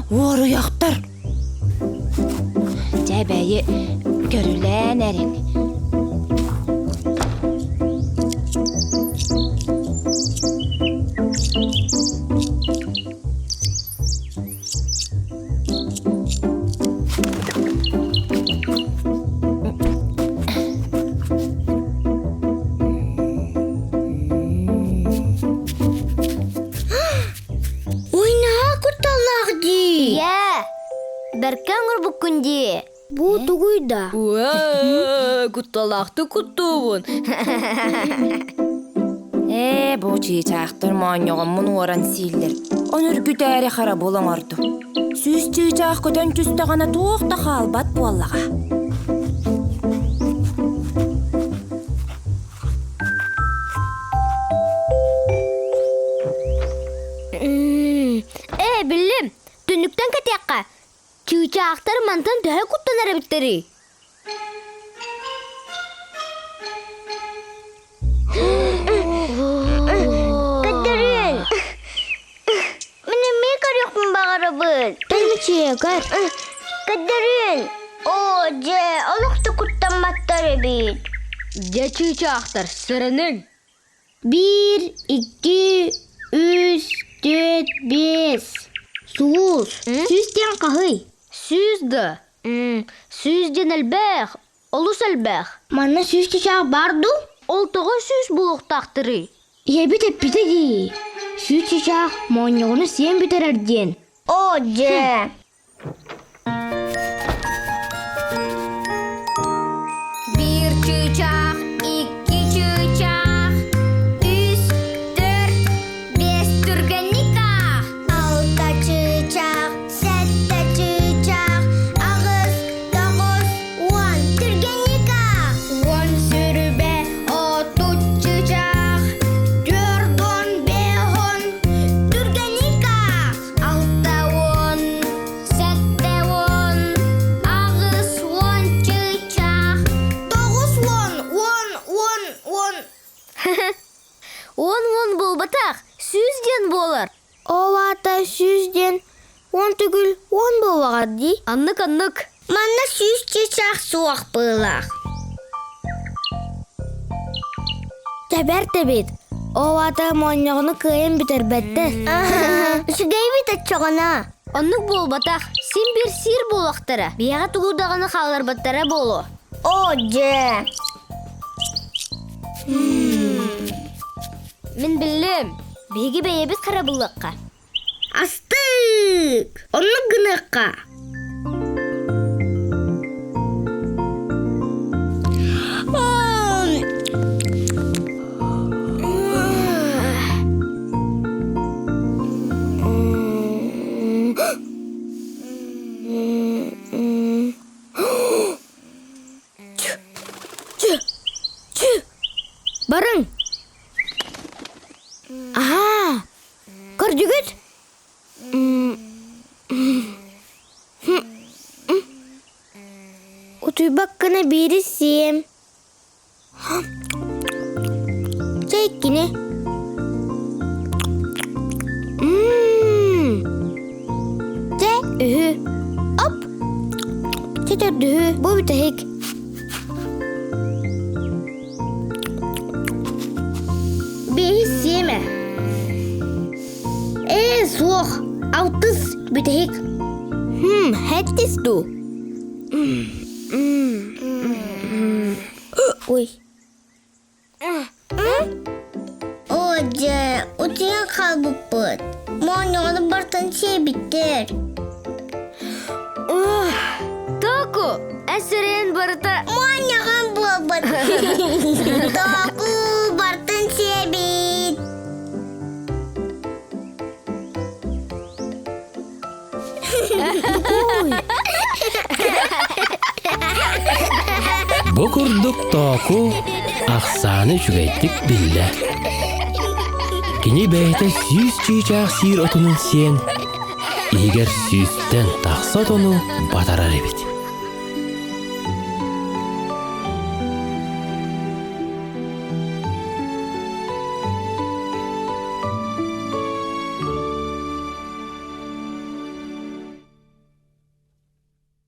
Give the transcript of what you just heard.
Уоруйахтар! Дьэ бэйи, көрүлээн эриҥ. Ой, наһаа кутталлаах дии. Ийээ, бэркэ оҥорбуккун дии. Бу тугуй да? Уа, кутталаахтык куттуубун. Ээ, бу чыычаахтар моонньоҕоммун уоран сииллэр. Ону үргүтээри харабыл оҥордум. Сүүс чыычаах көтөн түстэҕинэ туох да хаалбат буоллаҕа. Ээ, биллим. Түннүктэн кэтиэххэ. Чыычаахтар мантан төһө куттанар эбиттэрий? Көрдөрүөн. Мин эмиэ көрүөхпүн баҕарабын. Тэлмичиэгэр. Көрдөрүөн. Оо, дьэ, олох да куттамматтар эбит. Дьэ, чыычаахтар, сэрэнэҥ. Биир, икки, үс, түөрт, биэс. Сулус. Сүүс диэн хаһый? Сүүс да? Сүүс диэн элбэх, олус элбэх. Манна сүүс чычаах баар дуу? Ол тоҕо сүүс буолуохтаахтарый? Ийэбит эппитэ дии. Сүүс чычаах моонньоҕону сиэн бүтэрэр диэн. Оо, дьэ. Биир чыычаах, икки чыычаах, үс, төрт, биэс түргэнник аах. Алта чыычаах, сэттэ чыычаах, аҕыс, тоҕус, уон түргэнник аах. Уон сүрүбэ, отут чыычаах, түөрт уон биэс уон Түргэнник аах. Алта уон, сэттэ уон, аҕыс уон чыычаах. Тоҕус уон, уон, уон, уон. Уон уон буолбатах, сүүс диэн буолар. Ол аата сүүс диэн уон төгүл уон буоллаҕа дии. Аннык аннык. Манна сүүс чыычаах суох быылаах. Тэбэр тэбит. Ол аата моонньоҕону кыайан бүтэрбэттэр. Үчүгэйбит оччоҕуна. Оннук буолбатах. Син биир сиир буолуохтара. Биһиэхэ тугу даҕаны хаалларбаттара буолуо. Оо, дьэ. Мин биллим. Биһиги бэйэбит харабыллыахха. Астык! Оннук гыныахха. Барыҥ! Аһаа! Көрдүгүт? Утуйбаккына биири сиэм. Чэ иккини. Чэ үһү. Оп! Чэ төрдүһү. Бу бүтэһик. Биэһи сиэмэ. Ээ, суох. Алтыс бүтэһик. Хм, хэттис дуу? Ой. Оо, дьэ, утуйан хаалбыппыт. Моонньоҕону бартан сиэбиттэр. Току, эсэрин барыта Моонньоҕон буолбут. Току бартын сиэбит. Бу курдук Тооку ахсааны үчүгэйдик биллэ. Кини бэйэтэ сүүс чыычаах сиир отунун сиэн, иһигэр сүүстэн тахса отону батарар эбит.